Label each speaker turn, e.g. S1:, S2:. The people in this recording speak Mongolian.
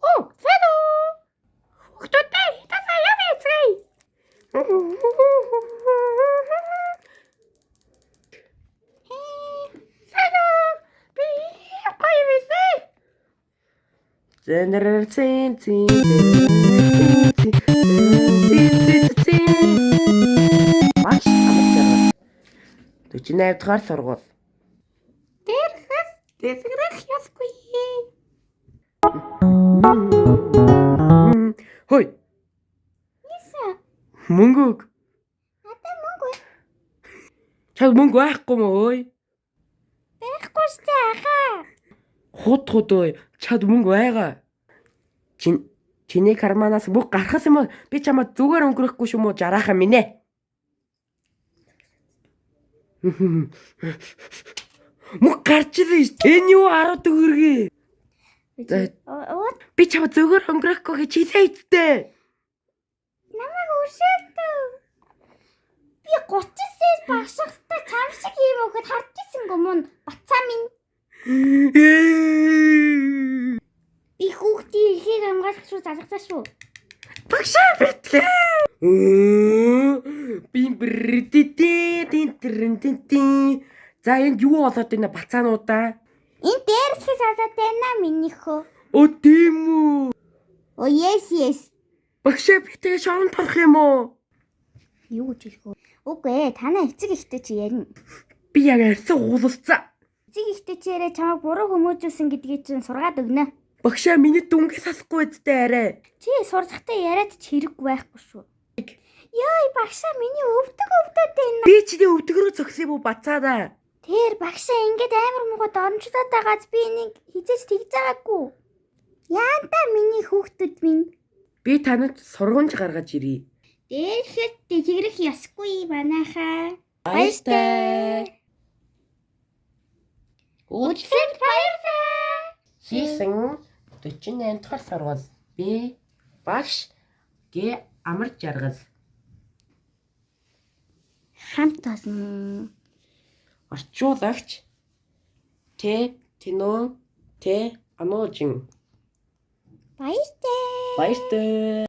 S1: Оо, залуу. Хүүхдүүдээ хитасаа явъя. Залуу. Би гоё висэ. Зэнэр цэн цэн цэн цэн цэн цэн. Маш амар жаргал. 48 дугаар сургууль. Дэрхэс дэсгэрэх ёсгүй. Хой.
S2: Нисэн.
S1: Мөнгө өг.
S2: Надад мөнгө
S1: Чад мөнгө байхгүй мөө ой.
S2: байхгүй штэ ахаа.
S1: Худ худ ой. Чад мөнгө байгаа. Чин чиний карманаас мөнгө гарахас юм уу? Би чамаа зүгээр өнгөрөхгүй шүү мүү жараахан минь ээ. Мөнгө гарч ирсэн шүү. Энэ юу 10 төгрөг. За.
S2: Оо
S1: Би чамаа зүгээр өнгөрөхгүй гэж хэлээ идтэй.
S2: намайг өршөөлтөө. Би 30 сая багшихтай чам шиг юм өгөхөд харж ирсэнгүй мөн бацаа минь. Би хүүхдийн эрхийг хамгаалах шүү залгацаа шүү.
S1: Багшаа битгээ. Би бэрдээ тин тин. За энд юу болоод байна бацаануудаа?
S2: Энэ дээрсхий салаад байна минийхөө.
S1: Оо тийм үү.
S2: Оо yes yes.
S1: Багшаа битгээ шоронд орох юм уу?
S2: Юу гэж хэлэх вэ? Үгүй ээ, танаа эцэг ихтэй чи ярина.
S1: Би яг арьсан уулалцаа.
S2: Эцэг ихтэй чи яриа чамайг буруу хүмүүжүүлсэн гэдгийг чинь сургаад өгнө.
S1: Багшаа миний дүнгээ сасахгүй үсттэй арай.
S2: Чи сурцахтаа яриад ч хэрэггүй байхгүй шүү. Йой, багшаа миний өвдөг өвдөд байна.
S1: Би чиний өвдөг рүү зогсъё бүү бацаадаа.
S2: Тэр багшаа ингээд амар муухай доромжлоод байгаас би энийг хизээж тэгж байгаагүй. Яанда миний хүүхдүүд минь
S1: Би танад сургамж гаргаж ирье.
S2: дээрэхэд дэлгэрэх ёсгүй манайхаа.
S1: Баяртай.
S2: Үзсэнд баярлалаа.
S1: Хийсэн 48 дугаар сургууль. Би багш Г амар жаргал.
S2: Хамт олон.
S1: Орчуулагч Т Тэнөө Т Ануужин.
S2: Баяртай.
S1: Баяртай.